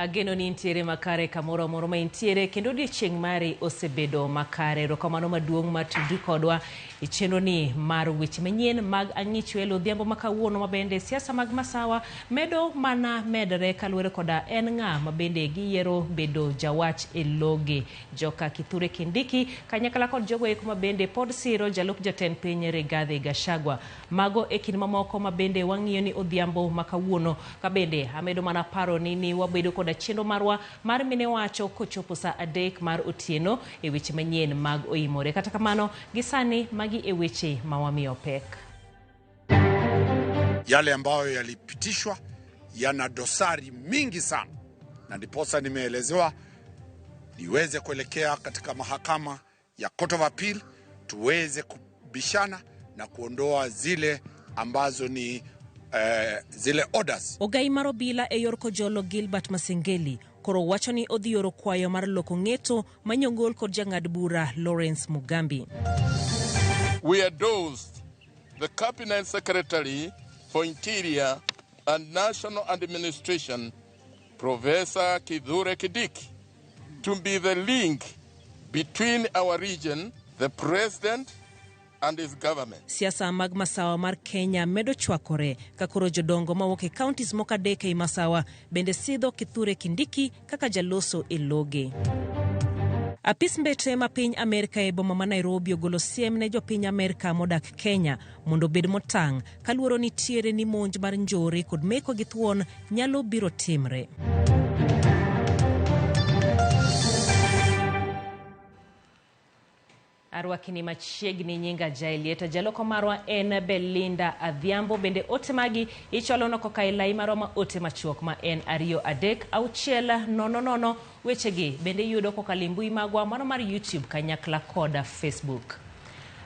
Ageno ni intiere makare kamoro amora ma intiere kendo odiechieng' mari osebedo makare. Erokamano maduong' mar tudri kodwa e chenro ni mar weche manyien mag Ang'ich Welo odhiambo ma kawuono ma bende siasa mag Masawa medo mana medore kaluwore koda en ng'a ma bende giyiero bedo jawach e logi. Joka Kithure Kindiki kanyakla kod jogo eko ma bende pod siro jalup jatend piny Rigathi Gachagua. Mago e kind mamoko ma bende wang'iyo ni odhiambo ma kawuono. Ka bende amedo mana paro ni ni wabedo koda chenro marwa mar mine wacho kochopo saa 3 mar otieno e weche manyien mag Oimore. Kata kamano, gi sani magi e weche ma wamiyo pek. Yale ambayo yalipitishwa yana dosari mingi sana, na ndiposa nimeelezewa niweze kuelekea katika mahakama ya Court of Appeal tuweze kubishana na kuondoa zile ambazo ni zile orders. Ogai mar obila e yor Kojolo Gilbert Masengeli koro wacho ni odhi oro kwayo mar loko ng'eto manyogol kod jang'ad bura Lawrence Mugambi. We endorsed the Cabinet Secretary for Interior and National Administration, Professor Kithure Kindiki, to be the link between our region, the President, and his government. Siasa mag Masawa mar Kenya medo chwakore ka koro jodongo mawuok e counties moko adek ei Masawa bende sidho Kithure Kindiki kaka jaloso e loge. Apis mbetre ma piny Amerka e boma ma Nairobi ogolo siem ne jopiny Amerka modak Kenya mondo obed motang' kaluoro nitiere ni monj mar njore kod meko gi thuon nyalo biro timre. Arwakini machiegni nyinga Jaelieta. Jaloko marwa en Belinda Adhiambo. Bende ote magi ichwalo koka e lai marwa ma ote machuok ma en 2 3 6 0 0. Wechegi bende iyudo kokalo e mbui magwa mano mar YouTube kanyakla koda Facebook.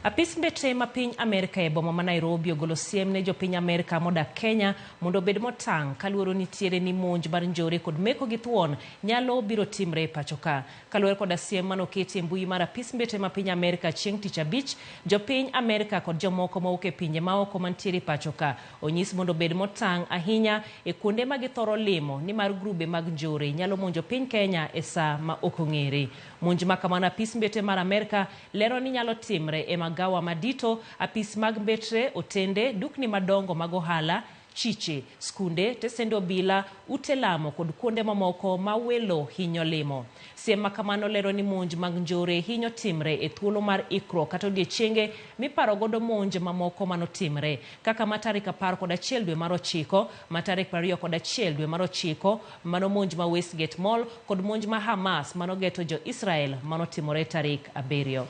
Apis mbetre ma piny Amerka e boma ma Nairobi ogolo siem ne jopiny Amerka modak Kenya mondo obed motang' kaluoro nitiere ni monj mar njore kod meko gi thuon nyalo biro timre e pacho ka. Kaluwore koda siem manoketi e mbui mar apis mbetre ma piny Amerka chieng' tich abich, jopiny Amerka kod jomoko mawuok e pinje maoko mantiere pacho ka onyis mondo obed motang' ahinya e kuonde ma githoro limo nimar grube mag njore nyalo monjo piny Kenya e saa ma ok ong'ere. Monj ma kamano apis mbetre mar Amerka lero ni nyalo timre e magawa madito, apis mag mbetre, otende, dukni madongo mag ohala, chiche, skunde, tesende obila, ute lamo kod kuonde mamoko ma welo hinyo limo. Siem ma kamano lero ni monj mag njore hinyo timre e thuolo mar ikruok kata odiechienge miparo godo monj mamoko manotimre kaka ma tarik 11 dwe mar 9, ma tarik 21 dwe mar 9, mano monj ma Westgate Mall kod monj ma Hamas manogeto jo Israel manotimore tarik 7.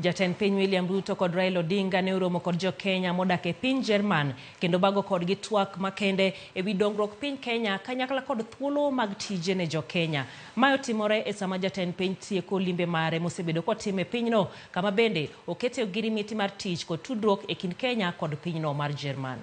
Jatend piny William Ruto kod Raila Odinga ne oromo kod jo Kenya modak e piny Jerman kendo bago kodgi twak makende e wi dongruok piny Kenya kanyakla kod thuolo mag tije ne jo Kenya. Mae otimore e sama jatend piny tieko limbe mare mosebedo kotimo e pinyno kama bende okete ogirimiti mar tich kod tudruok e kind Kenya kod pinyno mar Jerman.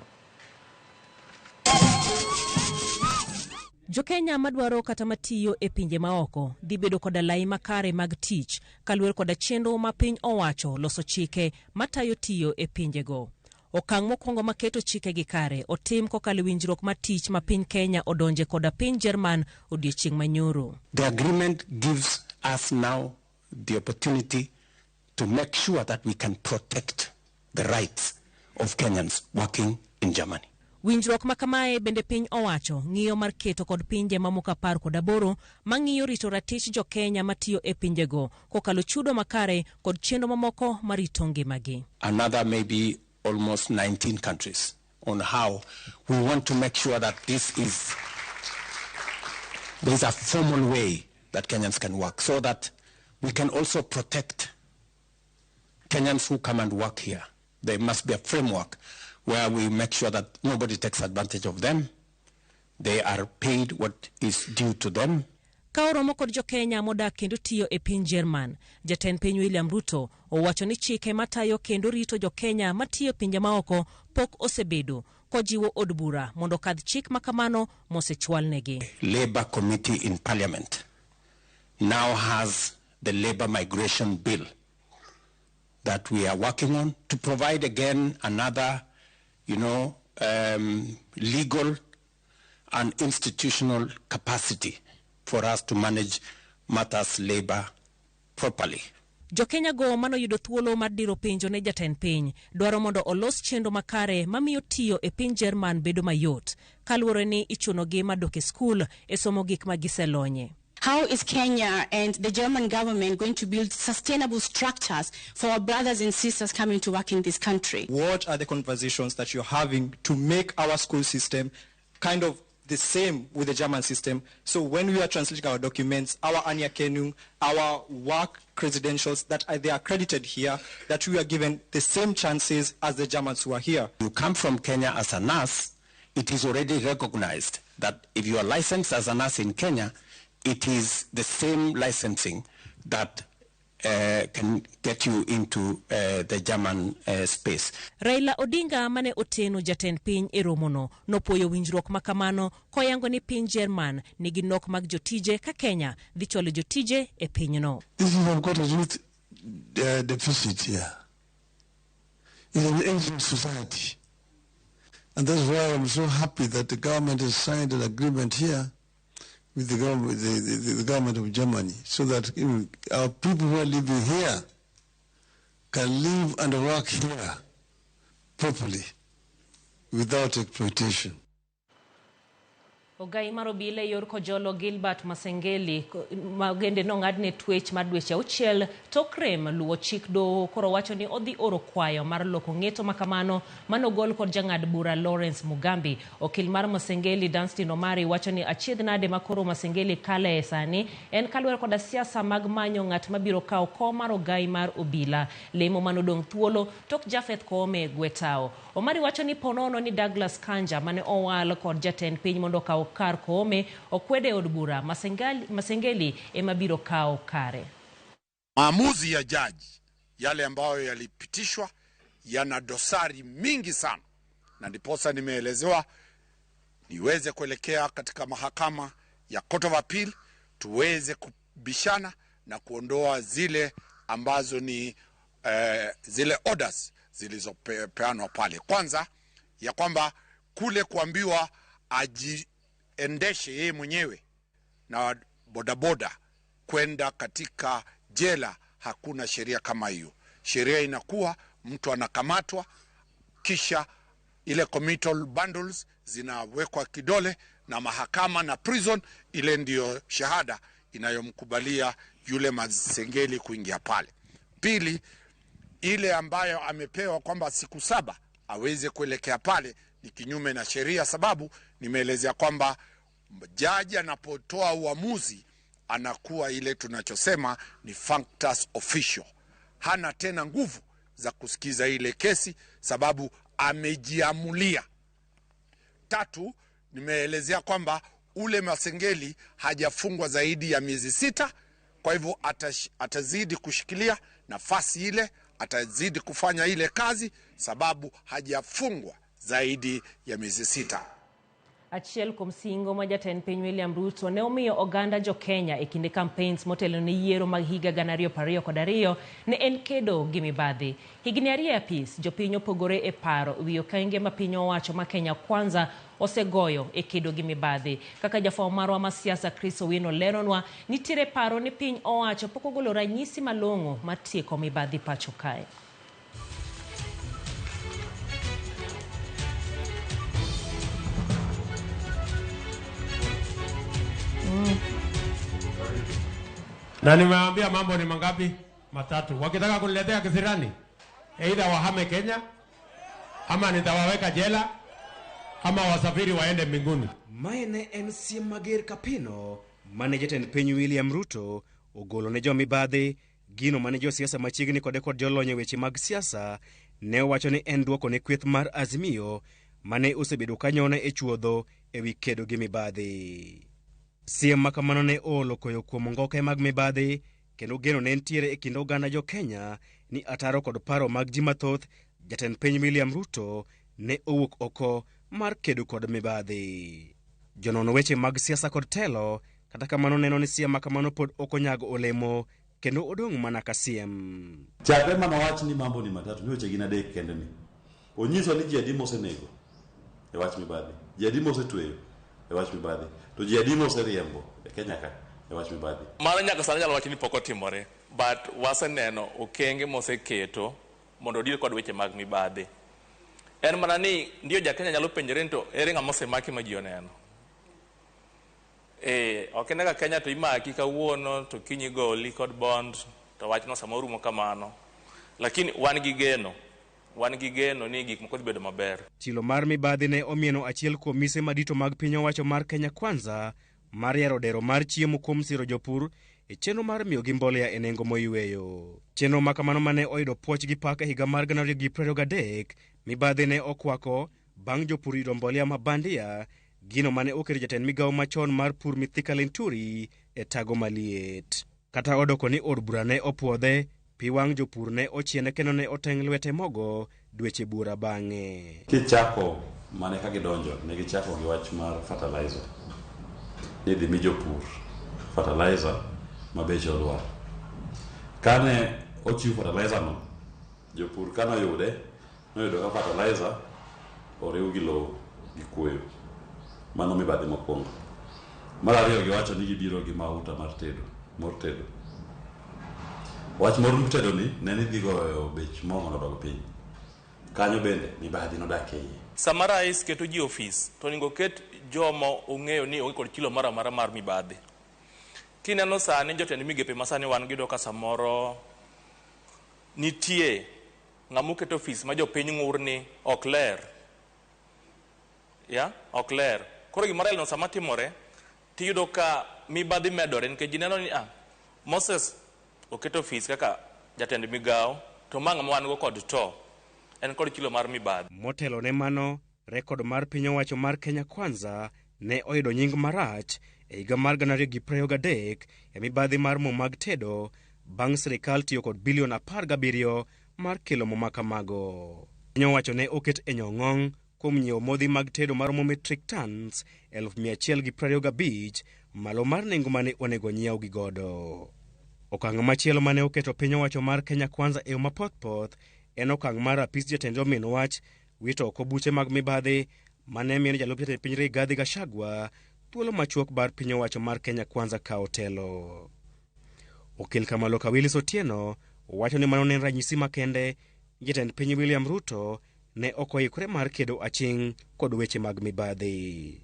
Jo Kenya madwaro kata matiyo e pinje maoko dhi bedo koda lai makare mag tich kaluwore koda chenro ma piny owacho loso chike matayo tiyo e pinjego. Okang' mokwongo maketo chike gi kare otim kokalo e winjruok mar tich ma piny Kenya odonje koda piny Jerman odiechieng' manyoro. The agreement gives us now the opportunity to make sure that we can protect the rights of Kenyans working in Germany. Winjruok ma kamae bende piny owacho ng'iyo mar keto kod pinje mamoko 18 mang'iyo rito ratich jo Kenya matiyo e pinjego kokalo chudo makare kod chenro mamoko marito ngimagi. Another maybe almost 19 countries on how we want to make sure that there's a formal way that Kenyans can work so that we can also protect Kenyans who come and work here. There must be a framework where we make sure that nobody takes advantage of them. They are paid what is due to them. Ka oromo kod jo-Kenya modak kendo tiyo e piny Jerman, jatend piny William Ruto owacho ni chike matayo kendo rito jo-Kenya matiyo e pinje maoko pok osebedo kojiwo od bura mondo okadh chik makamano mosechwalnegi. Labour Committee in Parliament now has the Labour Migration Bill that we are working on to provide again another, legal and institutional capacity for us to manage matters labor properly. Jokenya go manoyudo thuolo mar diro penjo ne jatend piny dwaro mondo olos chenro makare mamiyo tiyo e piny Jerman bedo mayot kaluwore ni ichunogi mar dok e skul e somo gik ma giselonye. How is Kenya and the German government going to build sustainable structures for our brothers and sisters coming to work in this country? What are the conversations that you're having to make our school system kind of the same with the German system? So when we are translating our documents, our Anerkennung, our work credentials, that they are accredited here, that we are given the same chances as the Germans who are here. You come from Kenya as a nurse, it is already recognized that if you are licensed as a nurse in Kenya, it is the same licensing that can get you into the German space. Raila Odinga mane oteno jatend piny e romono nopuoyo winjruok makamano koyango ni piny Jerman nigi nok mag jotije ka Kenya dhi chwalo jotije e pinyno. This is I've got a youth deficit here. It's an aging society. And that's why I'm so happy that the government has signed an agreement here with the government, the government of Germany, so that our people who are living here can live and work here properly without exploitation. Ogai mar obila e yor Kojolo Gilbert Masengeli magende nong'adne twech mar dweche auchiel tok rem luwo chik doho koro wacho ni odhi oro kwayo mar loko ng'eto makamano manogol kod jang'ad bura Lawrence Mugambi. Okil mar Masengeli Danstan Omari wacho ni achiedh nade makoro Masengeli kale sani en kaluwore koda siasa mag manyo ng'at mabiro kawo kom mar ogai mar obila lemo manodong' thuolo tok Japheth Koome Gwetao. Omari wacho ni ponono ni Douglas Kanja mane owal kod jatend piny mondo okaw kar Koome okwede od bura Masengeli ema biro kawo kare. Maamuzi ya jaji yale ambayo yalipitishwa yana dosari mingi sana, na ndiposa nimeelezewa niweze kuelekea katika mahakama ya Court of Appeal tuweze kubishana na kuondoa zile ambazo ni zile orders zilizopeanwa pale. Kwanza ya kwamba kule kuambiwa ajiendeshe yeye mwenyewe na bodaboda kwenda katika jela, hakuna sheria kama hiyo. Sheria inakuwa mtu anakamatwa kisha ile committal bundles zinawekwa kidole na mahakama na prison, ile ndiyo shahada inayomkubalia yule Masengeli kuingia pale. Pili, ile ambayo amepewa kwamba siku 7 aweze kuelekea pale ni kinyume na sheria, sababu nimeelezea kwamba jaji anapotoa uamuzi anakuwa ile tunachosema ni functus officio. Hana tena nguvu za kusikiza ile kesi sababu amejiamulia. Tatu, nimeelezea kwamba ule Masengeli hajafungwa zaidi ya miezi 6, kwa hivyo atazidi kushikilia nafasi ile, atazidi kufanya ile kazi sababu hajafungwa zaidi ya miezi 6. Achiel kuom singo ma jatend piny William Ruto ne omiyo oganda jo Kenya e kinde campaigns motelo ne yiero mag higa 2022 ne en kedo gi mibadhi. Higni 2 apis, jopiny opogore e paro wi okenge ma piny owacho ma Kenya Kwanza osegoyo e kedo gi mibadhi. Kaka jafwambo marwa ma siasa Chris Owino leronwa, nitiere paro ni piny owacho pok ogolo ranyisi malong'o mar tieko mibadhi pacho kae. Na nimewaambia mambo ni mangapi? Matatu. Wakitaka kuniletea kisirani, either wahame Kenya, ama nitawaweka jela, ama wasafiri waende mbinguni. Mae ne en siem mager kapino mane jatend piny William Ruto ogolo ne jomibadhi, gino mane josiasa machiegni kode kod jolony e weche mag siasa ne owacho ni en duoko ne kweth mar Azimio mane osebedo kanyone e chuodho ewi kedo gi mibadhi. Siem ma kamano ne oolo koyo kuom ngoke mag mibadhi kendo geno ne nitiere e kind oganda jo Kenya ni ataro kod paro mag ji mathoth jatend piny William Ruto ne owuok oko mar kedo kod mibadhi. Jonon weche mag siasa kod telo kata kamano neno ni siem ma kamano pod ok onyago olemo kendo odong' mana ka siem. Chakre mana wach ni mambo ni matatu ni weche gin adek kende ni. Onyiso ni ji adi mosenego e wach mibadhi, ji adi mosetweyo e wach mibadhi, to ji adi moseriembo e Kenya ka e wach mibadhi. Mano nyaka sani nyalo wacho ni pok otimore, but waseneno okenge moseketo mondo odil kod weche mag mibadhi. En mana ni ndio ja Kenya nyalo penjore ni to ere ng'ama osemaki ma ji oneno. Ok en kaka Kenya to imaki kawuono to kiny igoli kod bond to wachno samoro rumo kamano. Lakini wan gi geno, wan gi geno ni gik moko dhi bedo maber. Chilo mar mibadhi ne omieno achiel kuom mise madito mag piny owacho mar Kenya Kwanza mar yaro dero mar chiemo kuom siro jopur e chenro mar miyogi mbolea e nengo moyweyo. Chenro ma kamano mane oyudo puoch gi pak e higa mar 2023, mibadhi ne okwako bang' jopur yudo mbolea ma bandia, gino mane oketo jatend migawo machon mar pur Mithika Linturi e tago maliet. Kata odoko ni od bura ne opuodhe, pi wang' jopur ne ochiene kendo ne oteng' lwete mogo dweche buora bang'e. Kichako mane ka gidonjo, ne gichako gi wach mar fertilizer. Ni idhi mi jopur fertilizer ma beche olwar. Kane ochiw fertilizer no, jopur kane oyude, noyudo ka fertilizer oriw gi lowo gi kuoyo. Mano mibadhi mokwongo. Mar ariyo giwacho ni gibiro gi mauta mar tedo, mor tedo. Wach mor tedo ni ne ni dhi goyo bech mo mondo odog piny. Kanyo bende mibadhi nodak e iye. Sama rais keto ji ofis, to onego oket joma ong'eyo ni onge kod chilo moro amora mar mibadhi. Kineno sani jotend migepe ma sani wan giyudo ka samoro nitie ng'ama oketo ofis ma jopiny ng'ur ni ok ler. Ya, ok ler. Koro gimoro ailano sama timore, tiyudo ka mibadhi medore nikech ji neno ni Moses oketo ofis kaka jatend migawo, to ma ng'ama wan go kod to en kod chilo mar mibadhi. Motelo ne mano, rekod mar piny owacho mar Kenya Kwanza ne oyudo nying marach e higa mar 2023 e mibadhi mar mo mag tedo bang' sirikal tiyo kod bilion 17 mar kelo mo makamago. Piny owacho ne oket e nyong'ong' kuom nyiewo modhi mag tedo maromo metric tons 125,000 malo mar nengo mane onego nyiewgi godo. Okang' machielo mane oketo piny owacho mar Kenya Kwanza e yo mapothpoth en okang' mar apis jatend omin wach wito oko buche mag mibadhi mane miyo jalup jatend piny Rigathi Gachagua thuolo machuok bar piny owacho mar Kenya Kwanza kawo telo. Okil Kamaloka Willis Otieno wacho ni mano ne en ranyisi makende jatend piny William Ruto ne ok oikore mar kedo aching' kod weche mag mibadhi.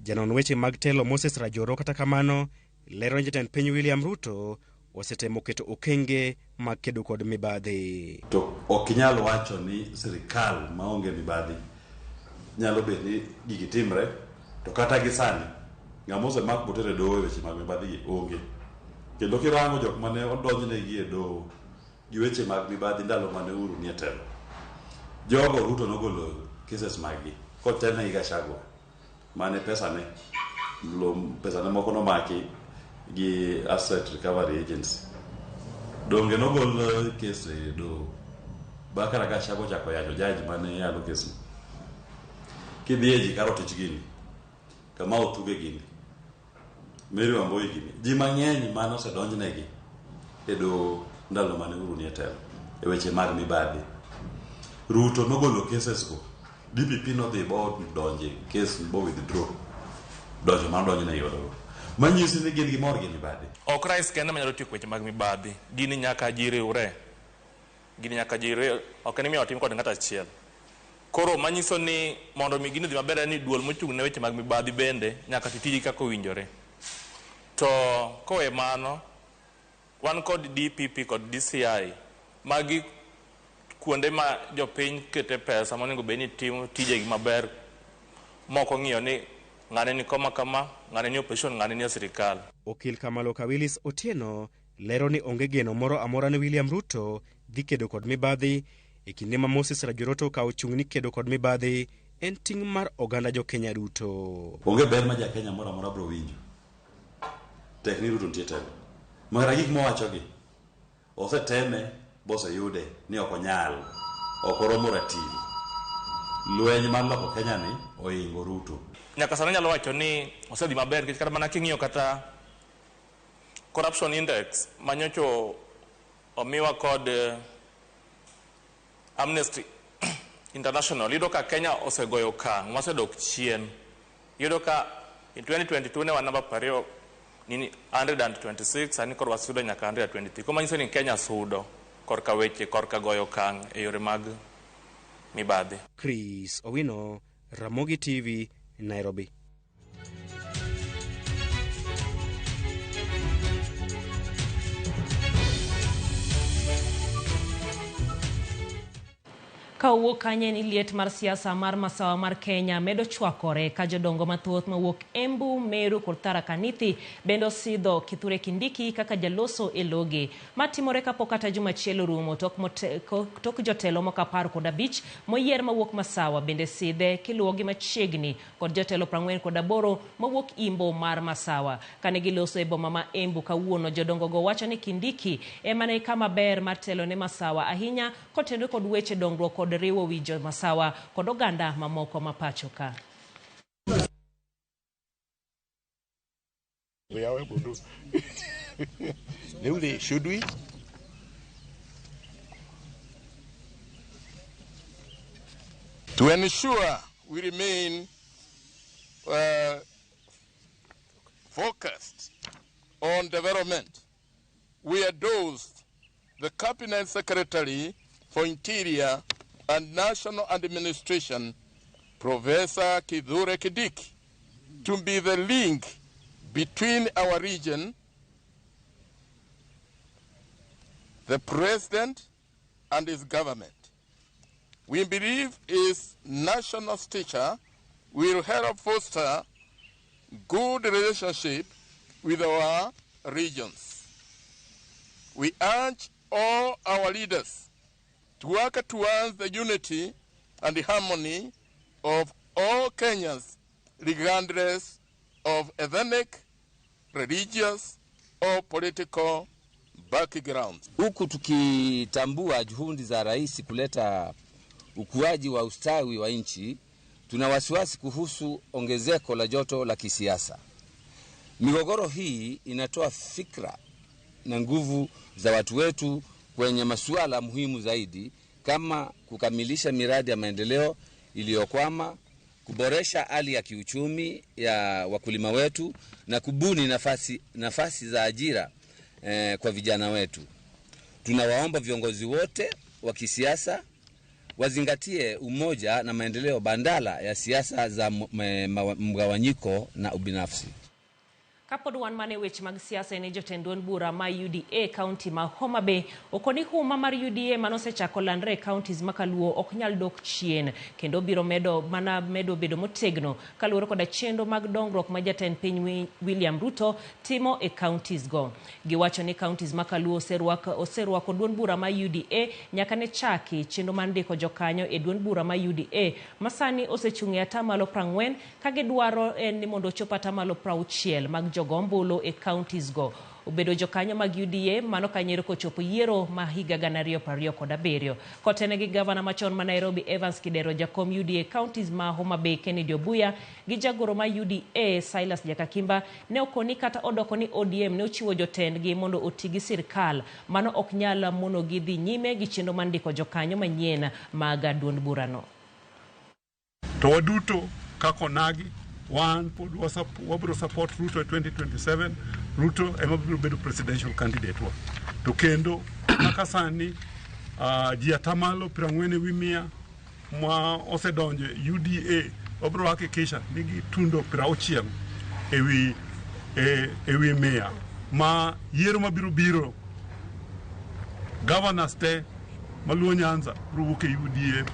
Janon weche mag telo Moses Rajoro kata kamano lero ni jatend piny William Ruto osetemo keto okenge mag kedo kod mibadhi. To ok inyal wacho ni sirikal maonge mibadhi nyalo bet ni gigi timre, to kata gi sani ng'ama osemak botere doho e weche mag mibadhi gi onge. Kendo kirango jok mane odonjnegi e doho gi weche mag mibadhi ndalo mane Uhuru nie telo, jogo Ruto nogolo cases maggi kotelnegi Gachagua mane pesane pesane moko nomaki gi Asset Recovery Agency. Donge nogol kes e doho bang' ka Gachagua ochako yanyo judge mane yalo kes no. Kidhi e ji Karotich gini, Kamau Thuge gini, Mary Wambui gini, ji mang'eny mane osedonjnegi e doho ndalo mane Uhuru nie telo e weche mag mibadhi. Ruto nogolo cases go. DPP nodhi bo donje case bo withdraw. Donjo mano donjnegi godo. Manyisi ni gin gimor gi mibadhi. Ok rais kende manyalo tieko weche mag mibadhi. Gini nyaka ji riwre. Gini nyaka ji riwre. Ok en ni otim kod ng'ato achiel. Koro manyiso ni mondo mi gini odhi maber en ni duol mochung' ne weche mag mibadhi bende nyaka ti tijgi kaka owinjore. To kowe mano, wan kod DPP kod DCI, magi kuonde ma jopiny kete pesa monego bed ni timo tijegi maber mok ong'iyo ni ng'ane ni koma kama, ng'ane ni opposition, ng'ane ni e sirikal. Okil Kamaloka Willis Otieno lero ni onge geno moro amora ni William Ruto dhi kedo kod mibadhi e kinde ma Moses Rajoroto okawo chung' ni kedo kod mibadhi en ting' mar oganda jo Kenya duto. Onge ber ma ja Kenya moro amora biro winjo. Tek ni Ruto nitie telo. Makata gik mowachogi, oseteme boseyude ni ok onyal, ok oromo ratil. Lweny mar loko Kenya ni oingo Ruto. Nyaka sani anyalo wacho ni osedhi maber nikech kata mana king'iyo kata corruption index manyocho omiwa kod Amnesty International, iyudo ka Kenya osegoyo okang' wasedok chien. Iyudo ka in 2022 ne wan namba 126, sani koro wasudo nyaka 123. Koro manyiso ni Kenya sudo korka weche, korka goyo okang' e yore mag mibadhi. Chris Owino, Ramogi TV, Nairobi. Ka owuok kanyo ni liet mar siasa mar masawa mar Kenya medo chwakore ka jodongo mathoth mawuok Embu, Meru kod Tharaka Nithi bende osidho Kithure Kindiki kaka jaloso e loge. Matimore kapok kata juma achiel orumo tok jotelo moko 15 moyier mawuok masawa bende sidhe kiluwogi machiegni kod jotelo 48 mawuok Imbo mar masawa. Kane giloso e boma ma Embu kawuono, jodongo go wacho ni Kindiki ema ne kama ber mar telo ne masawa ahinya kotenore kod weche dongruok kod riwo wi jo masawa kod oganda mamoko ma pacho ka. Should we? To ensure we remain focused on development, we endorsed the Cabinet Secretary for Interior and National Administration, Professor Kithure Kindiki, to be the link between our region, the President, and his government. We believe his national stature will help foster good relationship with our regions. We urge all our leaders to work towards the unity and the harmony of all Kenyans, regardless of ethnic, religious, or political backgrounds. Huku tukitambua juhudi za rais kuleta ukuaji wa ustawi wa nchi, tuna wasiwasi kuhusu ongezeko la joto la kisiasa. Migogoro hii inatoa fikra na nguvu za watu wetu kwenye masuala muhimu zaidi kama kukamilisha miradi ya maendeleo iliyokwama, kuboresha hali ya kiuchumi ya wakulima wetu na kubuni nafasi za ajira kwa vijana wetu. Tunawaomba viongozi wote wa kisiasa wazingatie umoja na maendeleo bandala ya siasa za mgawanyiko na ubinafsi. Kapod wan mane weche mag siasa en jotend duond bura ma UDA county ma Homa Bay okoni huma mar UDA manosechako landre e counties makaluo ok nyal dok chien kendo biro medo mana medo bedo motegno kaluwore koda chenro mag dongruok ma jatend piny William Ruto timo e counties go. Giwacho ni counties makaluo oserwako duond bura ma UDA nyaka ne chaki chenro mar ndiko jokanyo e duond bura ma UDA masani osechung' e atamalo 40 ka gidwaro en ni mondo ochop atamalo 60 mag jogombulu e counties go. Obedo jokanyo mag UDA mano kanyero kochopo yiero ma higa 2027. Kotene gi gavana machon ma Nairobi Evans Kidero, jakom UDA counties ma Homa Bay Kennedy Obuya gi jagoro ma UDA Silas Jakakimba ne okoni kata odoko ni ODM ne ochiwo jotendgi mondo oti gi sirkal mano ok nyal mono gi dhi nyime gi chenro mar ndiko jokanyo manyien mag duond burano. To waduto kaka onagi wan pod wabiro support Ruto e 2027. Ruto ema biro bedo presidential candidate wa. To kendo kaka sani ji atamalo 40 ma osedonjo UDA wabiro hakikisha ni gitundo 60 ewi 100 ma yiero mabiro biro governors te maluo Nyanza biro wuok e UDA,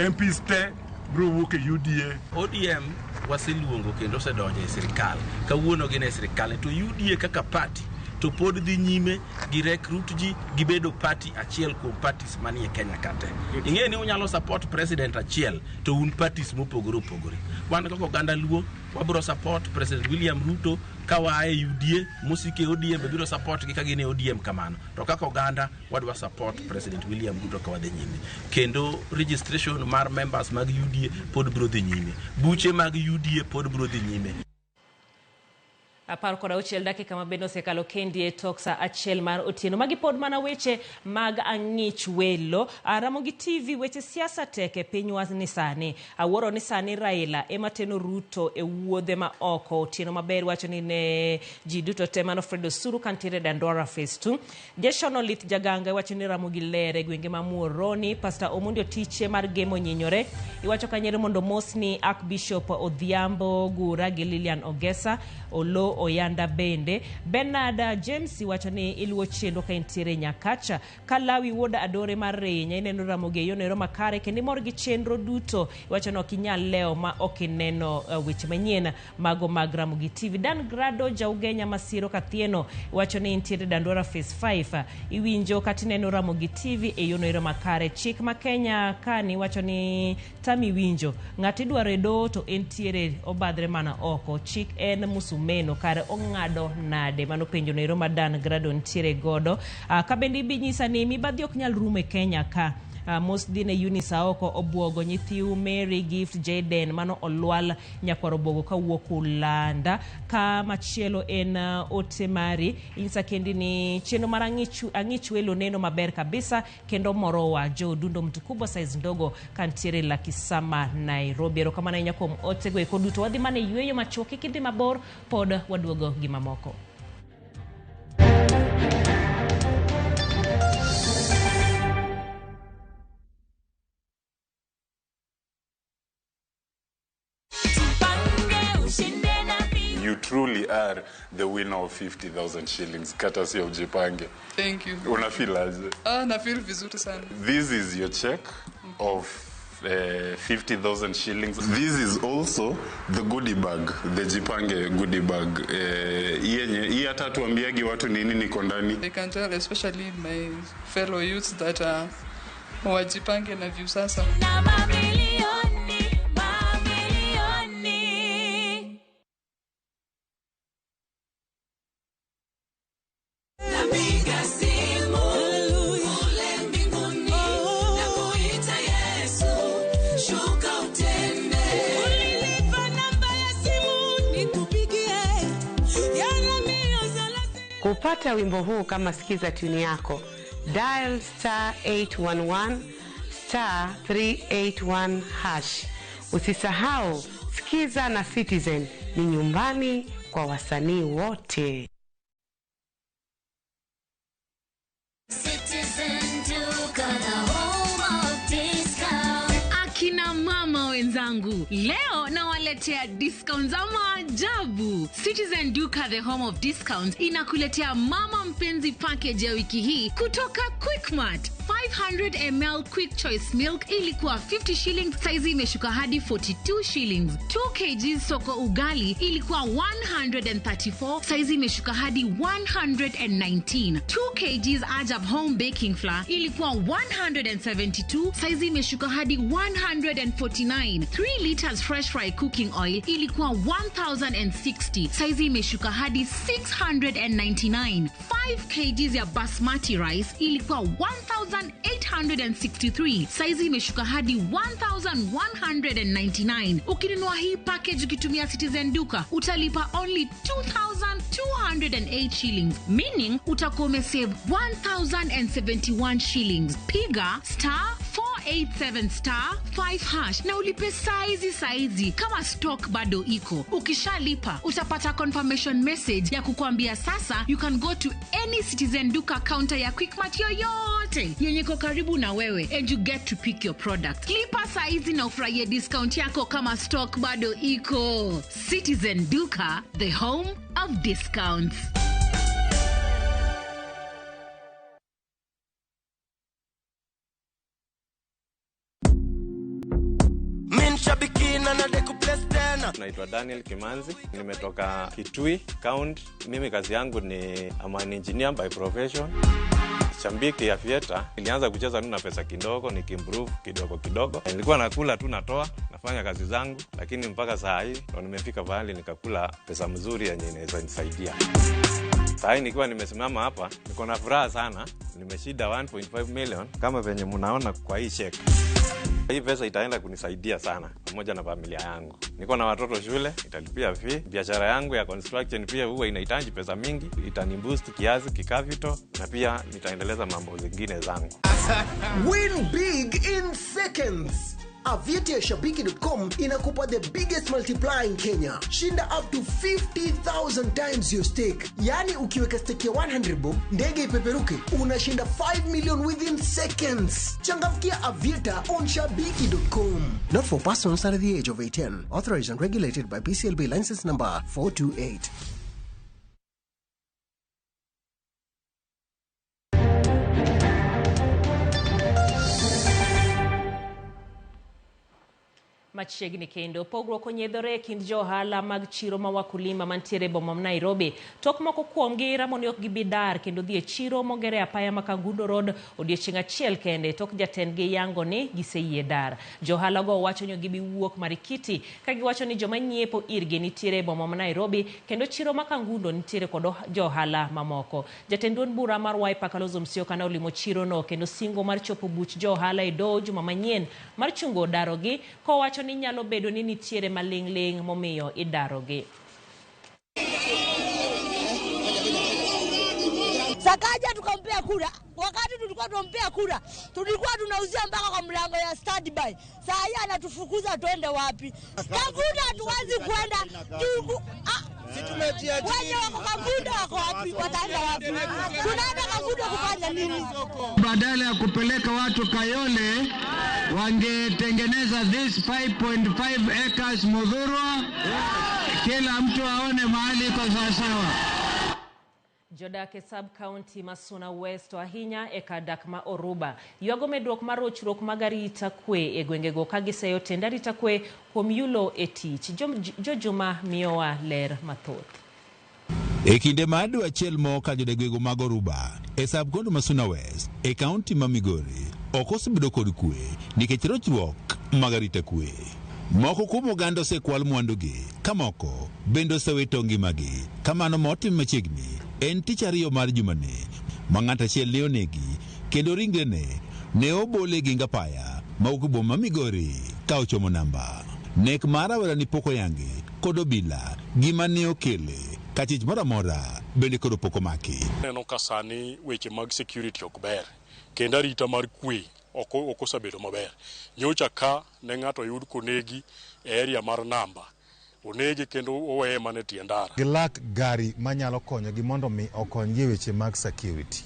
MPs te biro wuok e UDA. ODM waseluongo kendo osedonjo e sirikal. Kawuono gin e sirikal to UDA kaka party to to pod dhi nyime gi recruit ji gibedo party achiel kuom parties manie Kenya kate. Ing'e ni unyalo support president achiel to un parties mopogore opogore. Wan kaka oganda Luo wabiro support President William Ruto ka waa e UDA, mosike ODM be biro support gi ka gin e ODM kamano. To kaka oganda wadwa support President William Ruto ka wadhi nyime. Kendo registration mar members mag UDA pod biro dhi nyime. Buche mag UDA pod biro dhi nyime. 16 dakika mabende osekalo kendi e tok saa 1 mar otieno. Magi pod mana weche mag ang'ich welo. Ramogi TV, weche siasa tek e pinywa ni sani. Awuoro ni sani Raila ema teno Ruto e wuodhe ma oko. Otieno maber wacho ni ne ji duto te. Mano Fred Osuru kantiere Dandora Phase 2. Jason Olith Jaganga iwacho ni Ramogi ler e gwenge ma Muhoroni. Pastor Omondi Otiche mar Gemo Nyinyore iwacho kanyere mondo mosni Archbishop Odhiambo Gura gi Lilian Ogesa Olo Oyanda bende. Bernard James iwacho ni iluwo chenro ka intiere Nyakacha. Kalawi wuod Adore mar Rinya ineno Ramogi e yono makare kendo imor gi chenro duto. Iwacho ni ok inyal lewo ma ok ineno weche manyien mago mag Ramogi TV. Dan Grado Jaugenya Masiro Kathieno iwacho ni intiere Dandora Phase 5. Iwinjo kata ineno Ramogi TV e yono makare. Chik ma Kenya kani iwacho ni tami winjo ng'ato idwaro e doho to entiere obadhre mana oko. Chik en musumeno kare ong'ado nade? Mano penjo noero ma Dan Grado ntiere godo. Ka bende ibinyisa ni mibadhi ok nyal rumo e Kenya ka. Mos dhi ne Eunice Aoko Obwogo, nyithiu Mary Gift Jaden mano Olwal nyakwar Obwogo kawuok Ulanda. Ka machielo en ote mari inyisa kendi ni chenro mar ang'ich welo neno maber kabisa kendo morowa. Joe Dundo mtu kubwa size ndogo kantiere Lakisama Nairobi. Erokamano ahinya kuom otego eko duto. Wadhi mana e yueyo machuok, kik idhi mabor, pod waduogo gi mamoko. You truly are the winner of 50,000 shillings, courtesy of Jipange. Thank you. Una feel aje? Na feel vizuri sana. This is your check of 50,000 shillings. This is also the goodie bag, the Jipange goodie bag. Hii hata tuambiagi watu nini niko ndani. I can tell especially my fellow youths that wajipange na Viusasa. Na mamilioni, mamilioni. Napiga simu kule mbinguni, nakuita Yesu, shuka utende. Ulinipa namba ya simu nikupigie. Kupata wimbo huu kama sikiza tune yako, dial star 811 star 381 hash. Usisahau, sikiza na Citizen ni nyumbani kwa wasanii wote. Citizen Duka, the home of discount. Akina mama wenzangu, leo nawaletea discount za maajabu. Citizen Duka, the home of discounts, inakuletea mama mpenzi package ya wiki hii kutoka Quickmart. 500 ml Quick Choice Milk ilikuwa 50 shillings, saizi imeshuka hadi 42 shillings. 2 kg soko ugali ilikuwa 134, saizi imeshuka hadi 119. 2 kg Ajab Home Baking Flour ilikuwa 172, saizi imeshuka hadi 149. 3 liters Fresh Fry Cooking Oil ilikuwa 1060, saizi imeshuka hadi 699. 5 kg ya basmati rice ilikuwa 1863, saizi imeshuka hadi 1199. Ukinunua hii package ukitumia Citizen Duka utalipa only 2208 shillings, meaning utakuwa umesave 1071 shillings. Piga star 487 star 5 hash na ulipe saizi saizi kama stock bado iko. Ukishalipa utapata confirmation message ya kukuambia sasa you can go to any Citizen Duka counter ya Quickmart yoyote yenye iko karibu na wewe and you get to pick your product. Lipa saizi na ufurahie discount yako kama stock bado iko. Citizen Duka, the home of discounts. Min shabiki na nade kuplay test tena. Naitwa Daniel Kimanzi, nimetoka Kitui County. Mimi kazi yangu ni I'm an engineer by profession. Shabiki ya Aviator, nilianza kucheza tu na pesa kidogo, nikiimprove kidogo kidogo. Nilikuwa nakula tu natoa, nafanya kazi zangu, lakini mpaka saa hii ndo nimefika pahali nikakula pesa mzuri yenye inaweza nisaidia. Saa hii nikiwa nimesimama hapa, niko na furaha sana. Nimeshinda 1.5 million kama venye mnaona kwa hii check. Hii pesa itaenda kunisaidia sana pamoja na familia yangu. Niko na watoto shule, italipia fee. Biashara yangu ya construction pia huwa inahitaji pesa mingi, itaniboost kiasi kicapital na pia nitaendeleza mambo zingine zangu. Win big in seconds. Aviator Shabiki.com inakupa the biggest multiplier in Kenya. Shinda up to 50,000 times your stake. Yani ukiweka stake ya 100 bob, ndege ipeperuke, unashinda 5 million within seconds. Changamkia Aviator on Shabiki.com. Not for persons under the age of 18. Authorized and regulated by BCLB license number 428. Machiegni kendo pogruok onyiedhore e kind jo ohala mag chiro ma wakulima mantiere e boma ma Nairobi. Tok moko kuomgi ramo ni ok gibi dar kendo dhi e chiro mogere apaya ma Kangundo Road odiechieng' achiel kende tok jatendgi yango ni giseyie dar. Jo ohala go wacho ni ok gibi wuok Marikiti ka giwacho ni joma nyiepo irgi nitiere e boma ma Nairobi kendo chiro ma Kangundo nitiere kod jo ohala mamoko. Jatend duond bura mar Wiper Kalonzo Musyoka ne olimo chiro no kendo singo mar chopo buch jo ohala e doho juma manyien mar chungo darogi kowacho ni nyalo bedo ni nitiere maling'ling' momiyo idarogi. Sakaja tukampea kura. Wakati tulikuwa tunampea kura, tulikuwa tunauzia mpaka kwa mlango ya standby. Saa hii anatufukuza tuende wapi? Kangundo hatuwezi kwenda. Wenye wako Kangundo wako wapi? Wataenda wapi? Tunaenda Kangundo kufanya nini? Badala ya kupeleka watu Kayole, wangetengeneza this 5.5 acres Muthurwa, kila mtu aone mahali iko sawasawa. Jodak e sub-county ma Suna West to ahinya e kar dak ma Oruba ywago medruok mar rochruok mag arita kwe e gwengego ka giseyo tend arita kwe kuom yulo e tich. Jojuma miyowa ler mathoth. E kinde mar dwe achiel mokalo jodegwego mag Oruba e sub-county ma Suna West e kaunti ma Migori ok osebedo kod kwe nikech rochruok mag arita kwe. Moko kuom oganda osekwal mwandugi, ka moko bende osewito ngimagi. Kamano motim machiegni en tich ariyo mar jumani ma ng'ato achiel ne onegi kendo ringrene ne obole gi ngapaya mawuok e boma ma Migori ka ochomo namba. Nek mar rawerani pok oyangi kod obila gima ne okele ka chich moro amora bende koro pok omaki. Aneno ka sani weche mag security ok ber kendo arita mar kwe ok osebedo maber. Nyocha ka ne ng'ato oyud konegi e area mar namba, onege kendo oweye mana e tie ndara. Gilak gari manyalo konyogi mondo mi okonygi e weche mag security.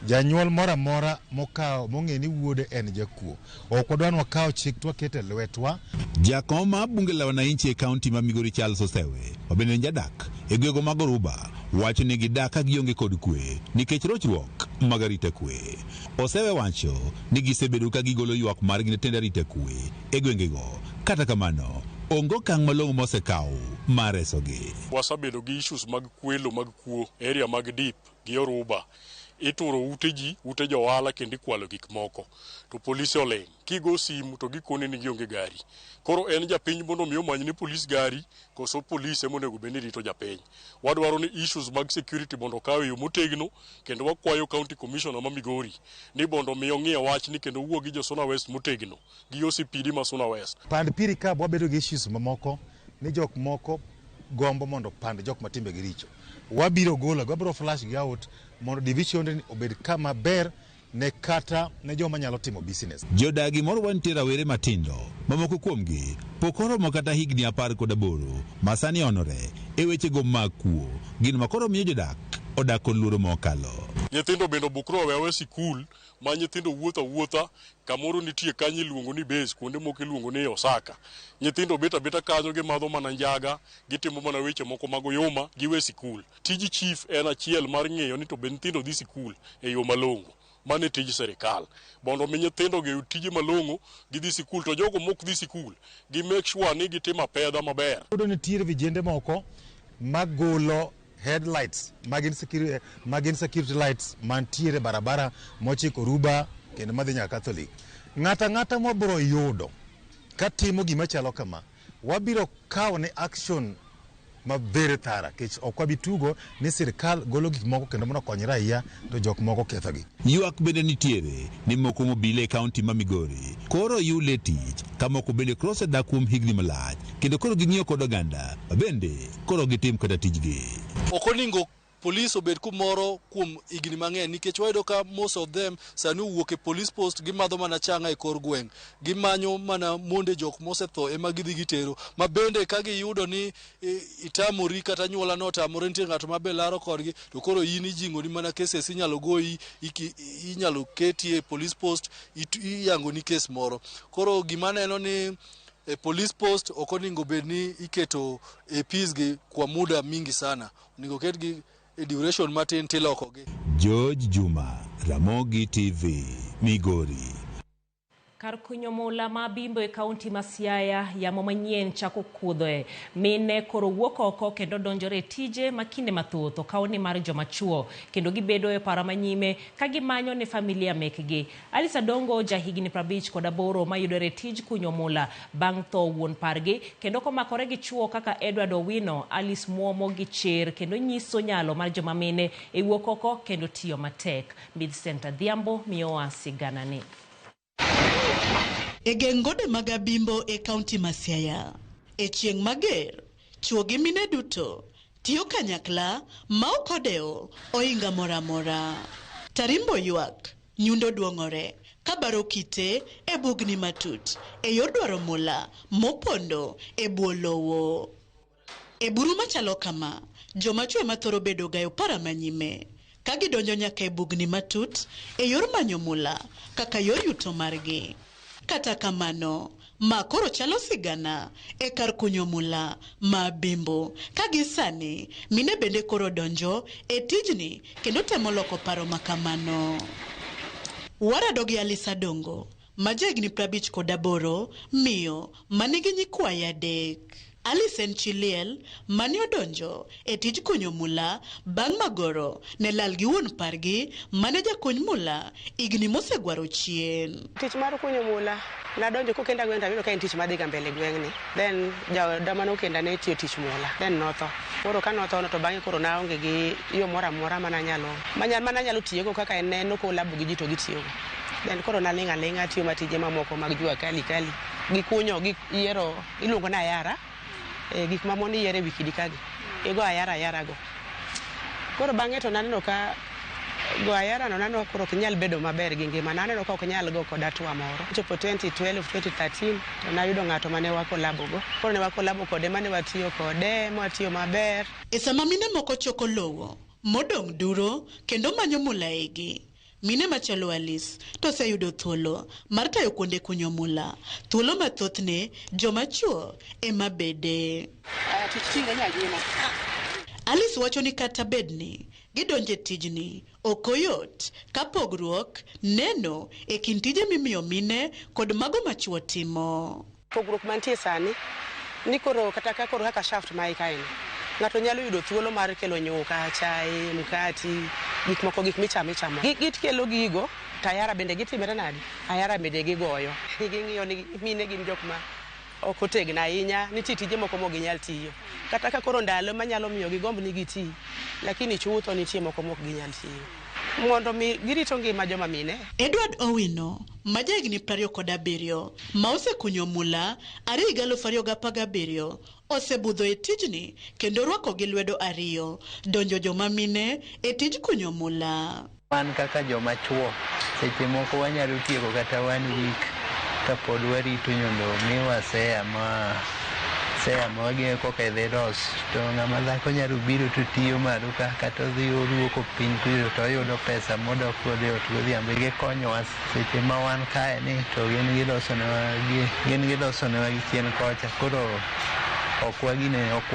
Janyuol moro amora mokawo mong'e ni wuode en jakuo, ok wadwa ni wakaw chik to waket e lwetwa. Jakom mar bunge la wananchi e kaunti ma Migori Charles Osewe, ma bende en jadak e gwego mag Oruba, wacho ni gidak ka gionge kod kwe nikech rochruok mag arita kwe. Osewe wacho ni gisebedo ka gigolo ywak margi ne tend arita kwe e gwengego. Kata kamano, onge okang' malong'o mosekaw mar resogi. Wasebedo gi issues mag kwelo mag kuo e area mag Dip gi Oruba. Ituro ute ji, ute jo ohala kendo ikwalo gik moko. To polise oling'. Kigo simu to gikoni ni gionge gari. Koro en japiny mondo mi omany ne polis gari koso polise monego bed ni rito japiny. Wadwaro ni issues mag security mondo okaw e yo motegno kendo wakwayo county commissioner ma Migori ni mondo mi ong'iye wachni kendo owuo gi jo Suna West motegno gi OCPD ma Suna West. Pand piri ka wabedo gi issues mamoko ni jok moko gombo mondo pand jok matimbegi richo. Wabiro golo, wabiro flash gi out mondo division ni obed kama ber ne kata ne joma nyalo timo business. Jodagi moro wantie rawere matindo ma moko kuomgi pok oromo kata higni 18 ma sani onore e wechego mag kuo, gin ma koro miyo jodak odak kod luoro mokalo. Nyithindo bende obukre owe aweya sikul ma nyithindo wuotho awuotha kamoro nitie kanyo iluongo ni base, kuonde moko iluongo ni Osaka. Nyithindo bet abeta kanyo gimadho mana njaga, gitimo mana weche moko mag oyuma, giwe sikul. Tij chief en achiel mar ng'eyo ni to be nyithindo dhi sikul e yo malong'o. Mano e tij sirikal mondo mi nyithindo ong'eyo tije malong'o, gidhi sikul to jogo mok dhi sikul gi make sure ni gitimo apedha maber. Yudo nitiere vijende moko magolo headlights magin security, magin security lights mantiere barabara mochiko Ruba kendo madhi nyaka Catholic. Ng'ata ng'ata mwabiro yudo katimo gima chalo kama, wabiro kawo ne action ma very thorough kech ok wabi tugo ni sirikal golo gik moko kendo mondo okony raia to jok moko kethogi. Ywak bende nitiere ni moko mobile e kaunti ma Migori koro yule tich ka moko bende koro osedak kuom higni malach kendo koro ging'iyo kod oganda ma bende koro gitim kata tijgi. Ok oningo police obed kumoro kuom higni mang'eny nikech wayudo ka most of them sani owuok e police post, gimadho mana chang'a e kor gweng', gimanyo mana monde jok mosetho ema gidhi gitero, ma bende ka giyudo ni itamori kata anyuola no otamore, nitie ng'ato ma be laro kodgi, to koro in ijing'oni mana cases, inyalo goyi, inyalo keti e police post, iyangoni kes moro. Koro gima aneno ni e police post ok oningo bed ni iketo APs gi kwa muda mingi sana, oningo ketgi e duration matin tilokogi. George Juma, Ramogi TV, Migori. Kar kunyo mula ma Bimbo e kaunti ma Siaya, yamo manyien chako kudhoe. Mine koro wuok oko kendo donjore e tije ma kinde mathoth okaw ni mar joma chuo kendo gibedo e paro manyime ka gimanyo ne familia mekgi. Alice Adongo jahigni 58 mayudore e tij kunyo mula bang' tho wuon pargi kendo komakore gi chuo kaka Edward Owino, Alice muomo gi chir kendo nyiso nyalo mar joma mine e wuok oko kendo tiyo matek. Millicent Adhiambo miyowa siganani. E geng' gode mag Abimbo e kaunti ma Siaya, e chieng' mager, chuo gi mine duto tiyo kanyakla ma ok odewo ohinga moro amora. Tarimbo ywak, nyundo duong'ore, kabaro kite e bugni matut e yor dwaro mula mopondo e bwo lowo. E buru machalo kama, joma chwo ema thoro bedo ga e opara manyime ka gidonjo nyaka e bugni matut e yor manyo mula kaka yor yuto margi. Kata kamano, ma koro chalo sigana e kar kunyo mula ma Abimbo ka gi sani mine bende koro donjo e tijni kendo temo loko paro ma kamano. Warado gi Alice Adongo ma jahigni 58, miyo manigi nyikwaye 3. Alice en chi liel mane odonjo e tij kunyo mula bang' magoro ne lal gi wuon pargi mane jakuny mula higni mosegwaro chien. Tich mar kunyo mula nadonjo kokenda gweng' to ayudo ka en tich madhi ga mbele gweng'ni. Then jaoda mane okenda ne tiyo tich mula, then notho. Koro ka notho no to bang'e koro naonge gi yo moro amora mananyalo tiyogo kaka en ne nokolabo gi ji to gitiyogo. Then koro naling' aling'a atiyo matije mamoko mag jua kali kali. Gi kunyo, gi yiero, iluongo ni ayara. Gik ma mon yiero e wi kidi kagi. Igo ayara ayara go. Koro bang'e to naneno ka go ayara no naneno koro ok nyal bedo maber gi ngima. Naneno ka ok nyal go kod hatua moro. Chopo 2012, 2013 to nayudo ng'ato mane wakolabo go. Koro ne wakolabo kode mane watiyo kode, mwatiyo maber. E sama mine moko choko lowo modong' duro kendo manyo mula egi, mine machalo Alice to oseyudo thuolo mar tayo kuonde kunyo mula, thuolo ma thothne joma chuo ema bede. Alice wacho ni kata bedni gidonjo e tijni ok oyot ka pogruok neno e kind tije mimiyo mine kod mago ma chuo timo. Pogruok mantie sani ni koro kata ka koro kaka shaft ma ikae ni, ng'ato nyalo yudo thuolo mar kelo nyuka, chae, mkati, gik moko, gik michamo ichamo. Gikelo gigo to ayara bende gitimre nade? Ayara bende gigoyo. Ging'iyo ni mine gin jok ma ok otegno ahinya, nitie tije moko mok ginyal tiyo. Kata ka koro ndalo manyalo miyo gigomb ni giti, lakini chutho nitie moko mok ginyal tiyo. Mondo mi girito ngima joma mine. Edward Owino, ma jahigni 27, ma osekunyo mula are higa 2017, osebudho e tijni kendo rwako gi lwedo 2 donjo joma mine e tij kunyo mula. Wan kaka joma chuo, seche moko wanyalo tieko kata 1 week kapod warito mondo miwa seya ma waging'e kaka idhi los. To ng'ama dhako nyalo biro to tiyo malo ka kata odhi oruoko piny kucho to oyudo pesa modok godo e ot godhiambo. Gikonyowa seche ma wan kae ni to gin gilosonewa gi chien kocha. Koro ok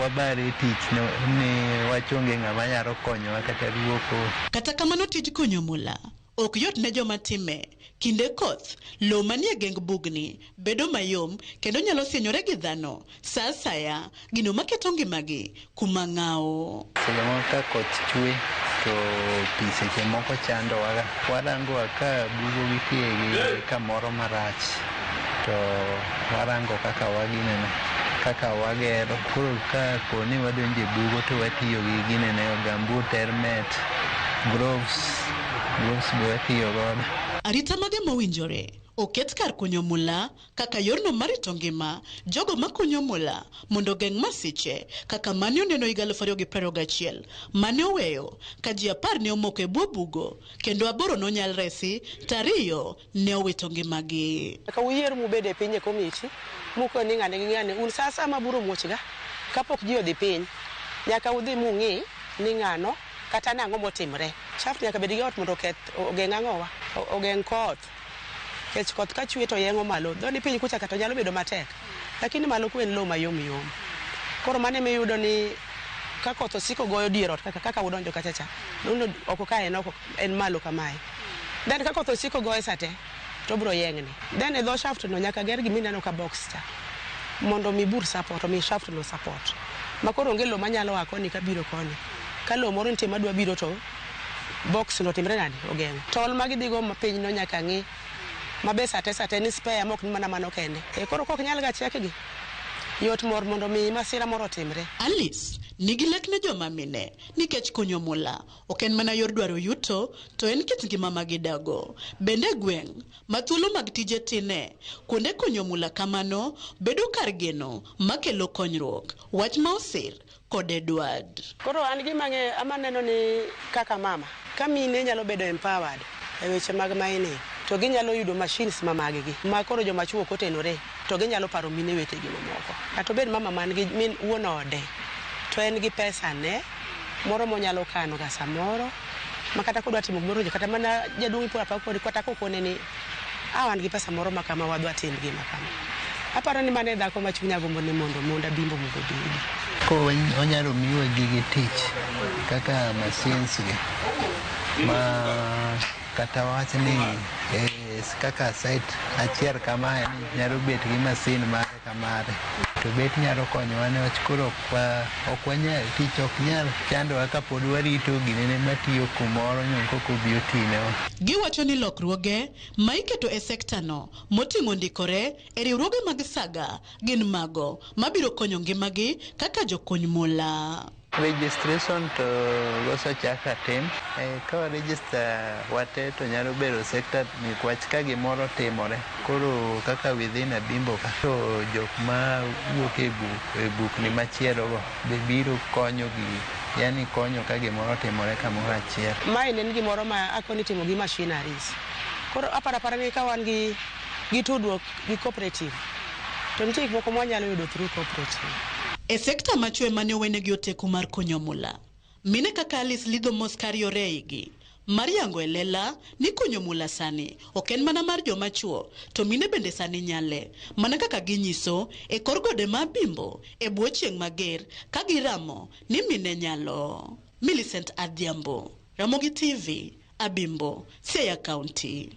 wabare tich ni wachonge ng'ama nyalo konyowa kata ruoko. Kata kamano tij kunyo mula Ok yot ne joma time. Kinde koth, lowo manie geng bugni bedo mayom kendo nyalo sienyore gi dhano sa asaya, gino maketo ngimagi kuma ng'awo. Seche moko ka koth chwe to pi seche moko chandowaga. Warango ka bugo nitie gi kamoro marach to warango kaka waginene kaka wagero. Koro ka po ni wadonjo e bugo to watiyo gi ginene gumboot, helmet, gloves, gloves be watiyo godo. Arita mage mowinjore oket kar kunyo mula kaka yorno mar rito ngima jogo makunyo mula mondo ogeng' masiche kaka mane oneno higa 2021 mane oweyo ka ji 10 ne omoko e bwo bugo kendo 8 nonyal resi to 2 ne owito ngimagi. Ka uyier mubed e piny e komiti mukoni ng'ane gi ng'ane un sa asaya ma bura omuochga kapok ji odhi piny nyaka udhi mung'i ni ng'ano kata nang'o motimre. Shaft nyaka bed gi ot mondo oketh ogeng' ang'owa ogeng' koth. Nikech koth ka chwe to yeng'o malo. Dho ni piny kucha kata nyalo bedo matek. Lakini malo ku en lowo mayom yom. Koro mano emiyudo ni ka koth osiko goyo dier ot kaka kaka udonjo kacha cha. Nuno oko ka en oko en malo kamae. Then ka koth osiko goye sate to biro yeng'ni. Then e dho shaft no nyaka ger gimineno ka box cha. Mondo mi bur support, omi shaft no support. Ma koro onge lowo manyalo a koni kabiro koni. Ka lowo moro nitie madwa biro to box no timre nade? Ogeng'o. Tol ma gidhigo piny no nyaka ng'i mabe sate sate ni spare mok ni mana mano kende. E koro kok nyal ga chekgi. Yot mor mondo mi masira moro otimre. Alice nigi lek ne joma mine nikech kunyo mula ok en mana yor dwaro yuto to en kit ngima ma gidago. Bende gweng' ma thuolo mag tije tine, kuonde kunyo mula kamano bedo kar geno makelo konyruok. Wach ma osir kod Edward. Koro an gima ang'eyo ama neno ni kaka mama ka mine nyalo bedo empowered e weche mag mining to ginyalo yudo machines ma mag gi ma koro joma chuo ok otenore to ginyalo paro mine wetegi mamoko. Kata obed mama man gi min wuon ode to en gi pesa ne moro monyalo kano ga samoro ma kata kodwa timo gimoro kata mana jaduong' ipo apa kodi kata kokone ni a wan gi pesa moro ma kama wadwa tim gima kama. Aparo ni mano e dhako ma chunya gombo ni mondo monda bimbo mondo obedi. Koro onyalo miwa gige tich kaka machines gi ma kata wach ni kaka site achiel kamae ni nyalo bet gi masin mare kamare to bet nyalo konyowa niwach koro ok wanyal tich ok nyal chandowa kapod warito ginene matiyo kumoro nyo koka obi otinewa. Giwacho ni lokruoge ma iketo e sektano moting'o ndikore e riwruoge mag saga gin mago mabiro konyo ngimagi kaka jokuny mula. Registration to gosechak tim. Ka wa register wate to nyalo bedo sector nikwach ka gimoro timore. Koro kaka within Abimbo ka to jok ma wuok e bukni machielo go be biro konyo gi, yani konyo ka gimoro timore kamoro achiel. Mae en gimoro ma akoni timo gi machineries. Koro aparo apara ni ka wan gi tudruok gi cooperative to nitie gik moko mwanyalo yudo through cooperative. E sekta machwe mane owenegi oteku mar kunyo mula, mine kaka Alice lidho mos kar yore eigi mar yango e lela ni kunyo mula sani ok en mana mar joma chuo to mine bende sani nyale, mana kaka ginyiso e kor gode ma Abimbo e bwo chieng' mager ka giramo ni mine nyalo. Millicent Adhiambo, Ramogi TV, Abimbo, Siaya County.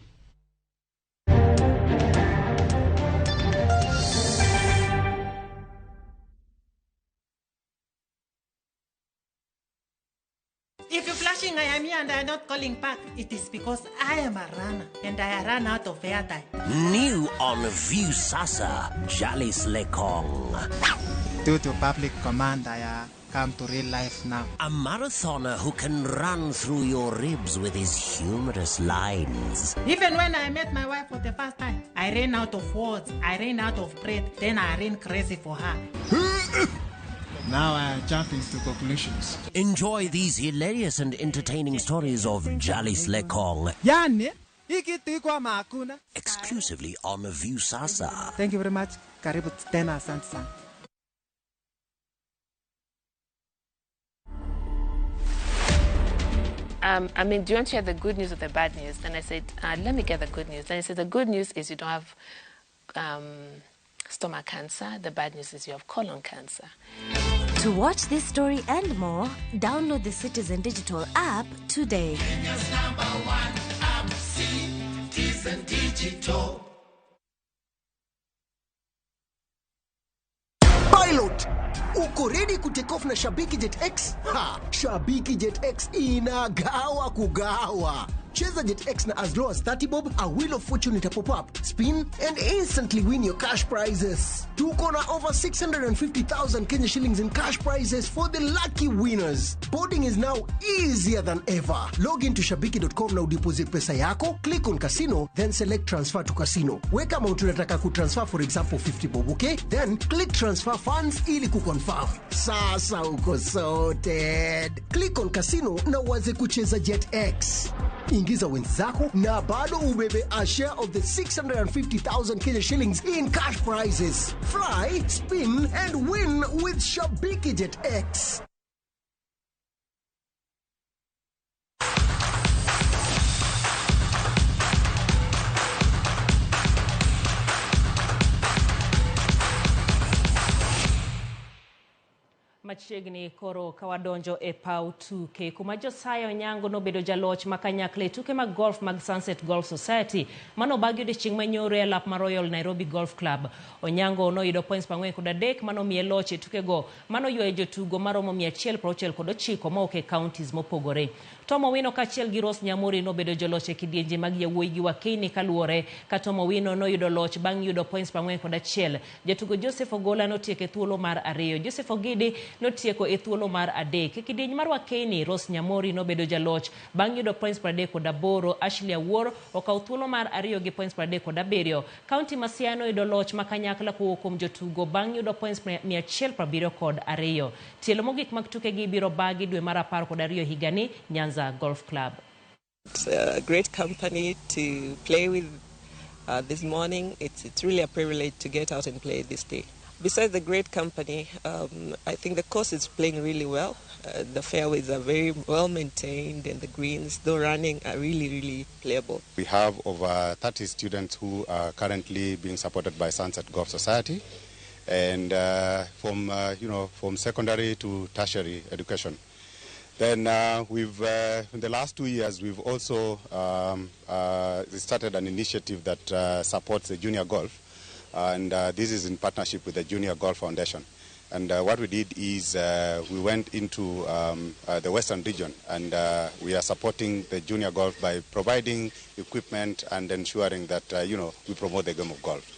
If you're flashing, I am here and I am not calling back. It is because I am a runner and I run out of airtime. New on Viusasa, Jalis Lekong. Due to public command, I come to real life now. A marathoner who can run through your ribs with his humorous lines. Even when I met my wife for the first time, I ran out of words, I ran out of breath, then I ran crazy for her. Now I am jumping to conclusions. Enjoy these hilarious and entertaining stories of Jalis Lekong. Yani, hii kitu iko ama hakuna? Exclusively on Viusasa. Thank you very much. Karibu tena, asante sana. I mean, do you want to hear the good news or the bad news? Then I said, let me get the good news. Then he said, the good news is you don't have stomach cancer. The bad news is you have colon cancer. To watch this story and more, download the Citizen Digital app today. Kenya's #1 app. Digital. Pilot, uko ready kutake off na Shabiki Jet X? Ha! Shabiki Jet X inagawa kugawa. Cheza Jet X na as low as 30 bob, a wheel of fortune ita pop up, spin and instantly win your cash prizes. Tuko na over 650,000 Kenya shillings in cash prizes for the lucky winners. Boarding is now easier than ever. Log into shabiki.com na udeposit pesa yako, click on casino, then select transfer to casino. Weka amount unataka kutransfer, for example 50 bob, okay? Then click transfer funds ili kuconfirm. Sasa uko sorted. Click on casino na uanze kucheza Jet X. Ingiza wins zako na bado ubebe a share of the 650,000 Kenya shillings in cash prizes. Fly, spin and win with Shabiki Jet X. Machiegni koro ka wadonjo e paw tuke kuma Josiah Onyango nobedo jaloch ma kanyakla e tuke mag golf mag Sunset Golf Society manobagi odiechieng' manyoro e alap mar Royal Nairobi Golf Club. Onyango noyudo points 43 manomiye loch e tukego manoywayo jotugo maromo 169 mawuok e counties mopogore. Tom Owino kaachiel gi Rose Nyamori nobedo joloch e kidienje mag yawuoyi gi wakeyni kaluwore ka Tom Owino noyudo loch bang' yudo points 41. Jatugo Joseph Ogola notieko e thuolo mar 2. Joseph Ogidi notieko e thuolo mar 3. E kidieny mar wakeyni, Rose Nyamori nobedo jaloch bang' yudo points 38. Ashley Awuor okawo thuolo mar 2 gi points 37. Kaunti ma Siaya noyudo loch ma kanyakla kowuok kuom jotugo bang' yudo points 172. Tielo mogik mag tukegi biro bagi dwe mar 12 higani Nyanza Golf Club. It's a great company to play with this morning. It's really a privilege to get out and play this day. Besides the great company, I think the course is playing really well. The fairways are very well maintained and the greens, though running, are really, really playable. We have over 30 students who are currently being supported by Sunset Golf Society, and from secondary to tertiary education. Then we've in the last 2 years, we've also started an initiative that supports the junior golf. And this is in partnership with the Junior Golf Foundation. And what we did is we went into the Western region, and we are supporting the junior golf by providing equipment and ensuring that, we promote the game of golf.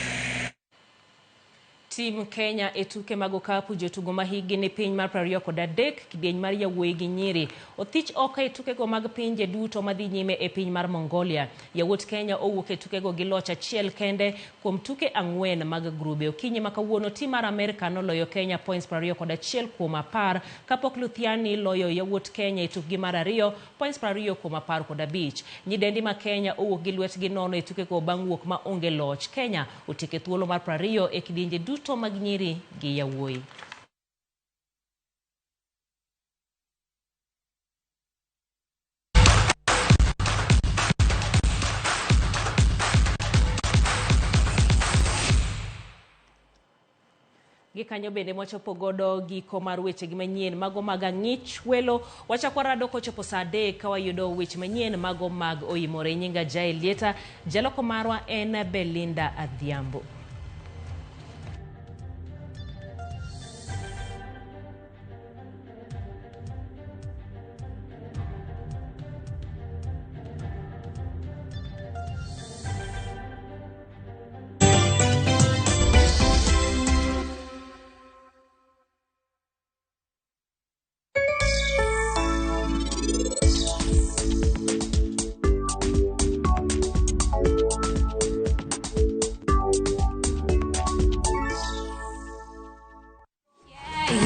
Team Kenya e tuke mag okapu jotugo ma higi ni piny mar 23 kidieny mar yawuoyi gi nyiri othich oko e tukego mag pinje duto madhi nyime e piny mar Mongolia. Yawuot Kenya owuok e tukego gi loch achiel kende kuom tuke 4 mag grube. Okinyi ma kawuono tim mar Amerka noloyo Kenya points 21 kuom 10 kapok Lithuania loyo yawuot Kenya e tukgi mar 2 points 20 kuom 15. Nyidendi ma Kenya owuok gi lwetgi nono e tukego bang' wuok ma onge loch. Kenya otieko e thuolo mar 20 e kidienje duto mag nyiri gi yawuoyi. Gikanyo bende mwachopo godo giko mar weche gi manyien mago mag ang'ich welo. Wachako warado kochopo saa 3 ka wayudo weche manyien mago mag oimore. Nyinga Jael Lieta, jaloko marwa en Belinda Adhiambo.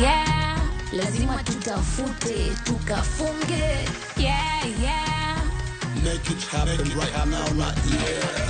Yeah, lazima tutafute tukafunge. Yeah, yeah. Make it happen right now, right here.